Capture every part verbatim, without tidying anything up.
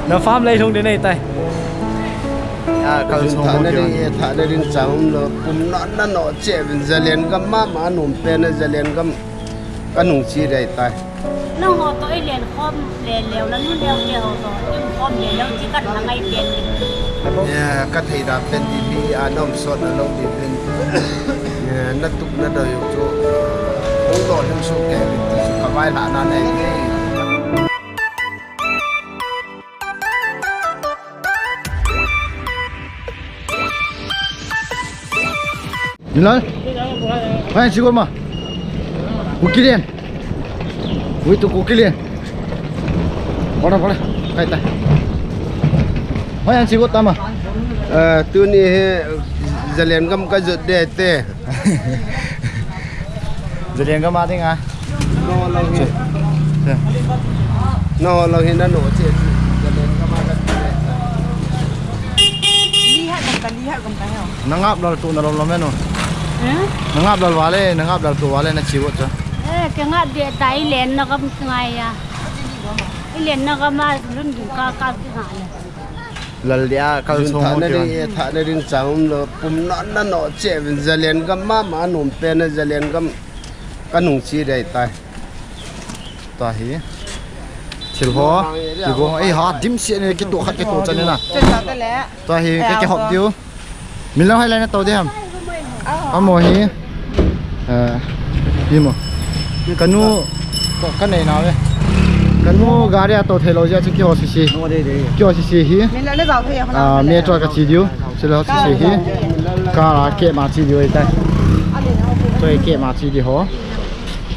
Na farm lei lhung ding nei tai. Ya, kal Jun song thah mo na ding, kio. Eh, thah na ding chang um lou. Pum na, na no che vin Zalen gam mama nom pen na Zalen gam ka nung chi dai tai. Nangho toh i len khom le leu la nu leu te ho toh i khom le leu chi kan na ngai pen. Ya, ka thei da pen di hi a nom sot na lou di pen. Ya, na tup na doi u chu. Hung toh lhung su ke pen ti chu ka vai la na nei. Nilal? Hoiya chigot ma. Kukilen. Wait to Kukilen. Bora, bora. Kai ta. Hoiya chigot tama. Eh, tuni hi Zalen gam ka jot de te. Zalen gam a ding a. No lang hi. Che. Che. No lang hi na no che. Zalen gam a ka. Li ha gam ka, li ha gam ka heo. Na ngap lal tu na lom lom e no. Hmm? Na ngap lal vale, na ngap lal tu vale na chigot cha. Eh, ke ngap de ta i len na gam ngai ya. I len na gam a lun du ka ka ki ngai le. Lal dia kal Jun song thah mo na kio. Ding, eh, thah na ding chang um lou. Pum na, na no che vin Zalen gam mama nom pen na Zalen gam ka nung chi dai tai. Tua hi. Thil ho. Ti go. Ei ha, dim sia ni kito khat kito chan ni na. Chen ta te le. Tua hi, eh, ke, ke hop diu. Min lo hai lai na to de ham. Amo hi. Eh, hi mo. Kanu, ko, ka nei na ve. Kanu gari a to thei lou jeh chu kihou sisi. Kihou sisi hi. Min lo na jao thei a. Ah, metro ka chi diu. Chule ho sisi hi. Ka ke ma chi diu tai. Choi ke ma chi di ho.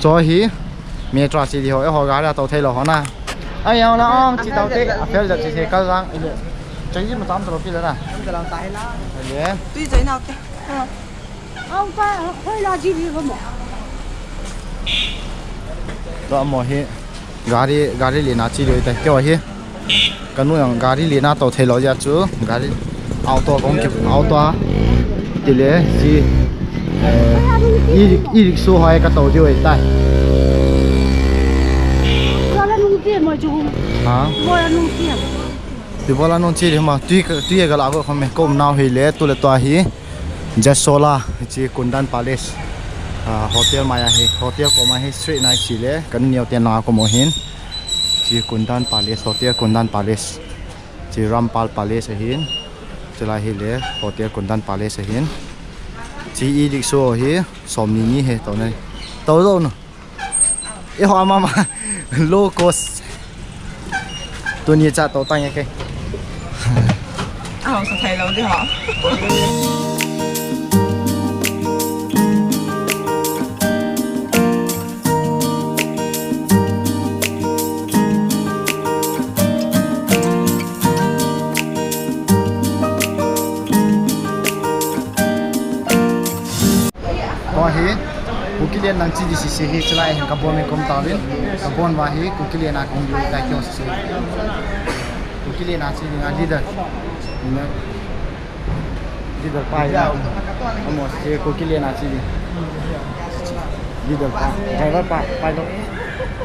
Choi hi. Metro chi di ho. E ho gari a to thei lou ho na. Ai, au la ong, chi tau te, a fel jat chi se kal jang, ile. Chang ji ma tam tro pi la na. Tam tro ta hi la. Ile. Tui chai nau te. Au pa, hoi la ji di ko mo. To mo hi. Gari, gari le na chi le ta. Kyo hi. Kanu jong gari le na to thei lou jeh chu. Gari auto kong ki auto a. Tile si. Eh, i, i rickshaw hoi ka to diu tai. Bola nung ti mo chu. Ha? Bola nung ti. Ti bola nung ti le ma. Tui ka, tui ka la ko khom me. Kom nau hi le tu le to hi. Jasola, chi Kundan Palace. Ah, hotel maya hi, hotel koma hi straight nai chi le. Kan neo ten la ko mo hin. Chi Kundan Palace, hotel Kundan Palace. Chi Rampal Palace ahin. Chulai hi le Hotel Kundan Palace ahin. Chi e-rickshaw hi som ni ni he to nai. To zo no. E ho ama ma. Low cost. Tuni cha to tang e ke. Aw, sa thai lo di ho. Tua hi, Kukilen nang chi di sisi hi, chulai hin ka bon mi kom tauvin, ka bon va hi, Kukilen a kong di tai kyo sisi. Kukilen a chi di nga leader. Leader pa hi na. Amo si Kukilen a chi di. Leader pa, driver pa, pilot.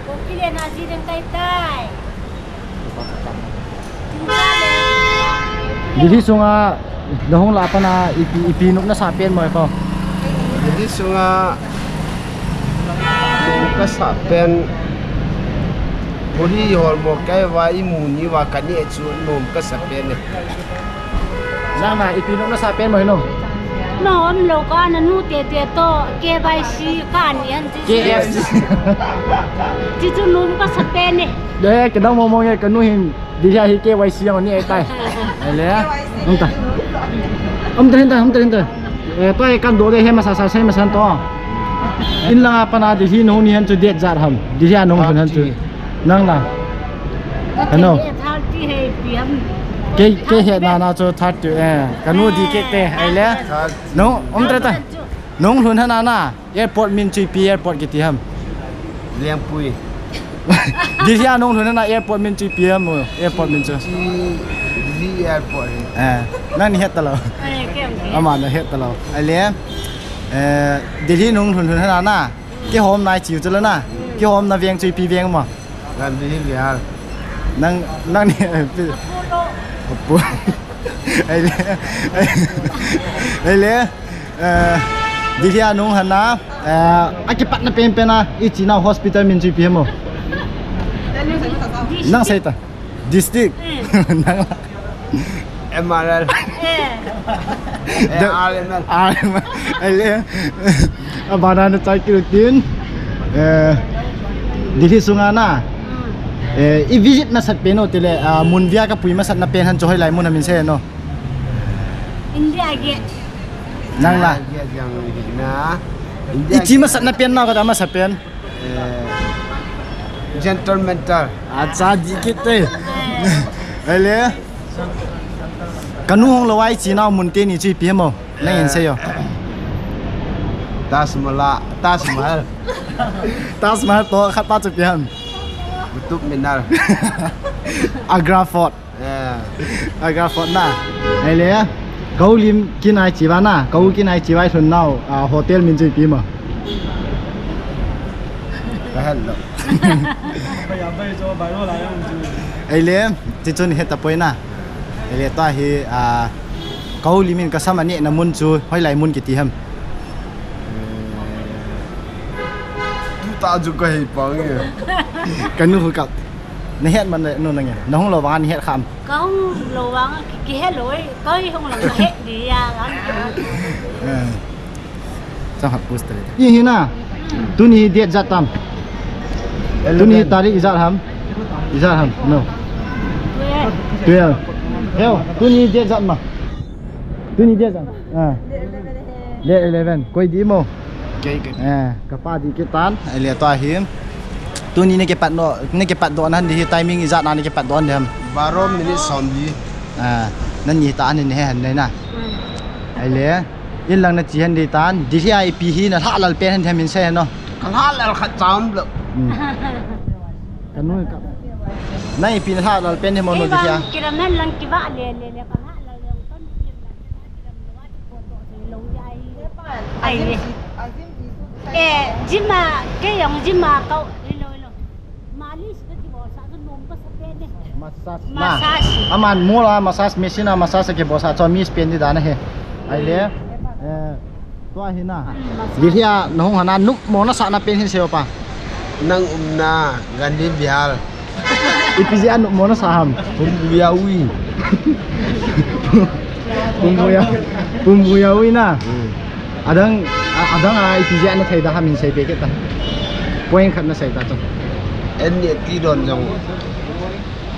Kukilen a chi di tai tai. Delhi sunga nahung lah a pat a ipi, ipi nop nasa pen mo ko? Delhi sunga nop kasa pen, puri hol mo kai va imu ni va kani chu nop kasa pen e. Nang na ipi nop nasa pen mo hino? Na om lo ka na nu te te to K Y C ka ni an ti. K F C. Ti chu nop kasa pen e. De, kedang mo mo nge kanu hin. Delhi a hi K Y C ang ni ai tai. Ai le. Um ta. Um ta hin ta, um ta hin ta. Eh, to ai kan do de he masa sa sai masan to. In langa pat a Delhi nahung ni hen chu date jat ham. Delhi a nahung hen chu. Nang la. Hello. Thirty he pi ham. Ke, ke he na na chu thirty, eh. Kanu di ke te. Ai le. No, um ta ta. Nahung lhun hana na. Airport min chu ipi airport kiti ham? Lengpui. Delhi a nahung lhun na airport min chu ipi ham? Airport min chu. Chi Delhi airport hi. Eh, nang ni het talou. Eh, ke, ke. Ama na het talou. Ai le, eh, Delhi nahung lhun lhun na na. Ke hom nai chiu chu la na. Hom na veng chu ipi veng mo? Gandhi Vihar. Nang, nang ni, Apollo. Apu. Ahile, ahile, eh, Delhi a nung hana, eh, akipatna penpen a, ichenau hospital min chu ipi mo? Nang sei ta. District. Mm. Nang la. M R L. Eh. The R M L. R M L. Ahile. Abana na chai kiru tin. Eh, Delhi sunga na. Mm. Eh, i visit masat pen o tile, ah, mun via kapui masatna pen ham chu hoilai mun ham in sei no. India Gate. Nang la. India Gate jong na. India Gate. Iche masatna pen na kata masa pen. Eh, Jantar Mantar. Acha, dikit te. Ahile. Kanu hung lou a ichenau mun teni chu ipi mo? Nang in sei o. Taj Mahal, Taj Mahal. Taj Mahal toh khat pa chu ipi ham? Qutub Minar. Agra Fort. Eh. Agra Fort na. Ahile. Kau lim kinai chiva na. Kau kinai chiva lhun nau. Ah, hotel min chu ipi mo? Kahet lou. Ahile, tichun heta poi na. Ahile, tua hi, ah, kau lim in kasam aneh na mun chu, hoilai mun kiti ham. Tuta chu kahei pang e. Kanu hu kap. Na het man le, nu nang e. Na hung lou vang a na het kham. Ka hung lou vang a ki, kihet lou e. Ka hung lou ka het di ya. Eh. Chang hat post tale. Hi hi na. Tuni date ijat tam. Tuni tarik ijat ham. Ijat ham. No. Twelve. Heo, tuni date ijat ma. Tuni date ijat. Ah. Date eleven. Koi di mo. Kei, kei. Eh, kapa di kitan. Ahile tua hi. Tuni na kipat no, na kipat doh nan di hi timing ijat na na kipat doh di ham. Baro minute som di. Ah, nani ta ani ne han na. Ahile. In lang na chi hen di tan, Delhi a ipi hi na lhalal pen hen hem in sei hen no. Ka lhalal khat cham lo. Hmm. Ka nu ka. Na ipi na lhalal pen hem no Delhi a. Kiram hen lang kiva le le le ka lhalal lang ton kiram na kiram lo a ti ko to lo ya ai. Ai. Eh, jima ke yang jima ka lo lo. Malis ka ti bo sa tu nom ka sa pen ne. Massage. Massage. Aman mola massage machine a massage ke bosa cho mi spend di dana he. Ahile. Eh, tua hi na. Delhi a na hung hana nup mo na sa na pen hin seo pa. Nang umna Gandhi Vihar. Ipi jeh a nup mo na sa ham. Pumbuya ui. Pumbuya. Pumbuya ui na. Hmm. Adang, a-, adang a ipi jeh a na thei da ham hin sei pe ke ta. Point khat na sei ta chu. En ni ti don jong.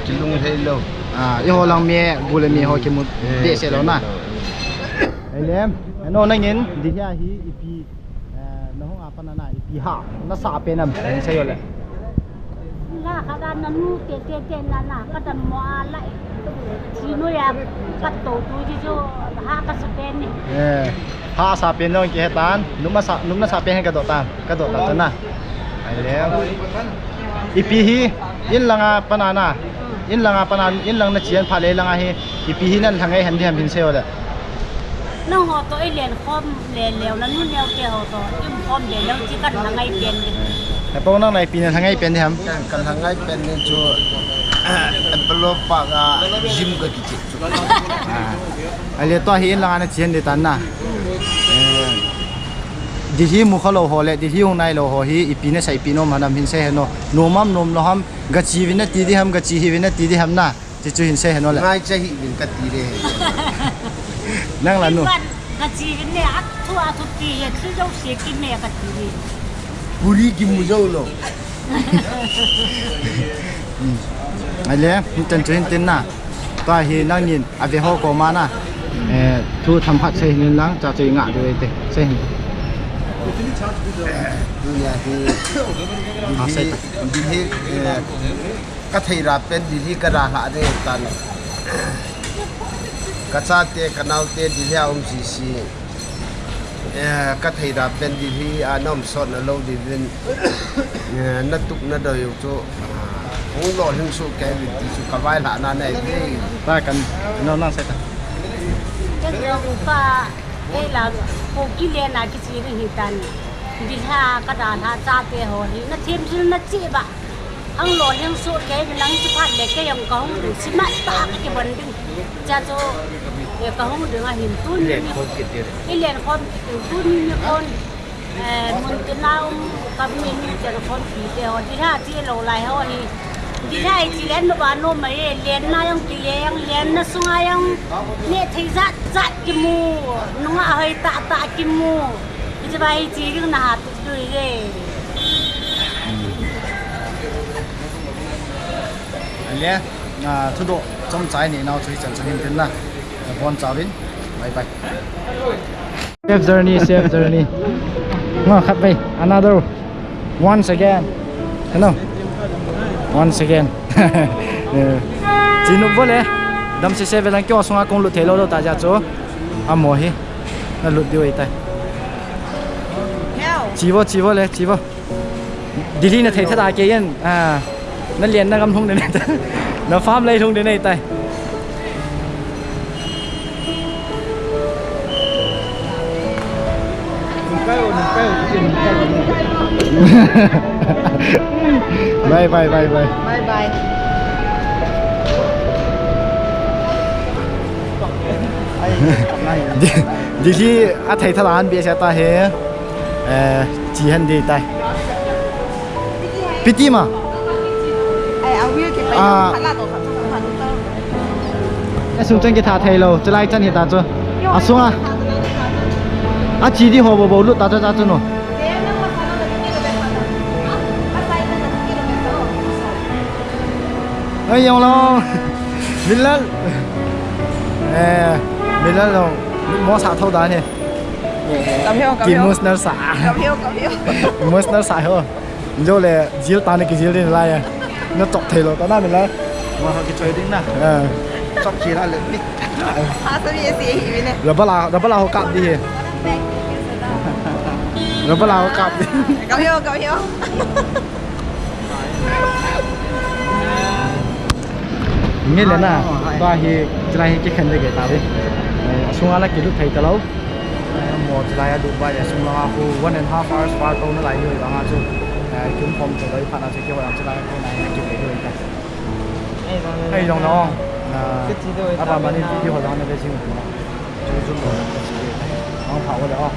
Kilung thei lo. Ah, eiho lang mi, bu le mi ho kimu. Eh, de se lo na. Ei lem, ano nangin, di hia hi ipi, eh, na hung a pan na ipi ha, na sa pe nam, hin sei o le. La ka da na nu te te te na na, ka da mo a la. Chi no ya, ka to tu ji jo, ha ka sa pe ni. Eh, ha sa pe no ki he tan, num na sa, num na sa pe he ka do tan. Ka do ta chu na. Ai le. Ipi hi, in langa pana na. In langa pana, in lang na chian pha le langa hi. Ipi hi nan lhangai han di ham hin sei o le. Nang ho to i len khom le leo na nu neo ke ho to. Im khom le leo chi kan lhangai pen di. He po nang na ipi nan lhangai pen di ham. Kan lhangai pen ni chu, Apollo Park a gym ka kichi. Ah. Ahile tua hi in langa na chian di tan na. Eh, Delhi mu kha lo ho le, Delhi hung nai lo ho hi, ipi na sa ipi nom hanam hin sei heno. Nom am nom lo ham, ga chi vin na ti di ham, ga chi hi vin na ti di ham na. Chi chu hin sei heno le. Ngai cha hi vin ka ti le. Nang la nu. Iban, ga chi vin ne, a thu a thu ti, ya thu jo se ki ne ka ti le. Puri ki mu jo lo. Hmm. Ahile, hin tan chu hin tin na. Tua hi nangin a ve ho koma na. Eh, thu themkhat sei hin lang, cha chu i nga diu te. Sei hin. Tunia hi. Ah, sei ta. Delhi, Delhi, eh, ka thei ra pen Delhi ka ra hla de tan. Ka chate, ka naote Delhi a um sisi. Eh, ka thei ra pen Delhi a na um sot na lo di vin. Eh, na tup na doi u chu, ah, hung lolhing suh kei vin ti chu ka vai hla na nei ve. Ta kan, no, nang sei ta. Kan ka, eh, la, ko ki le na ki chi ri hi tan. Dihla ka dalha chate ho hi na themjil na cheh ba. Hang lo leng so ke nang chu phat le ke jong ka hung ding, simat tah ka kibon ding. Cha chu, eh, ka hung ding ahin tuni. Len khom kit ding. I len khom kit ding tuni ni kon. Eh, mun tina um ka mi ni chen khompi te ho. Dihla che lou lai ho hi. Dihla i che len ba nom mai e, lenna jong kile jong, lenna sunga jong neh thei jat jat kimu, nunga hoi tah tah kimu. Hiche ba hi che ding na ha tu tu e. Alia, ah, thudoh chomcha i nei nau chu hichan chan hin tin na. Nabon chauvin. Bye bye. Safe journey, safe journey. Nga khat vei, another. Once again. Hello. Once again. Eh, chi nup vo le. Dam sese ve lang kio sunga kong lut thei lou lou ta ja chu. Amo hi. Na lut diu ei tai. Chi vo, chi vo le, chi vo. Delhi na thei tha ta ke yen. Ah. Na len na gam lhung de nei tai. Na farm lei lhung de nei tai. Bye, bye, bye, bye. Bye, bye. Delhi a thei tha ta han be sa ta he. Eh, chi han de tai. Piti ma. Ai, a wheel kipah. Ah. Asung chan kitha thei lou, chulai chan hi ta chu. Asung a. A chi di ho bo bo lut ta chu ta chu no. Ai, jong lo. Milal. Eh, Milal lo. Mo sa thou dan he. Kam hiu, kam hiu. Ki emotional sa. Kam hiu, kam hiu. Emotional sa ho. Jou le, jil ta ni kijil din lai. Na chop thei lou ta na Milal. Ma ho kichoi ding na. Eh. Chop ki la le ni. Ha, sa mi si hi ne. Rabala, rabala ho kap di he. Rabala ho kap di. Kam hiu, kam hiu. Nge le na, ba hi, chulai hi kikhen le ke ta ve. Eh, asunga la kilut thei ta lou. Eh, mo chulai a lut ba ya sung la khu one and half hours par to na lai hi ba nga chu. Eh, kum khom to lai pha na che ke wa chulai khu na na ki le hi ta. Ei, jong na ong. Na, apa mani video ho jong na ve sing. Chu chu mo. Ong pha wa le ong.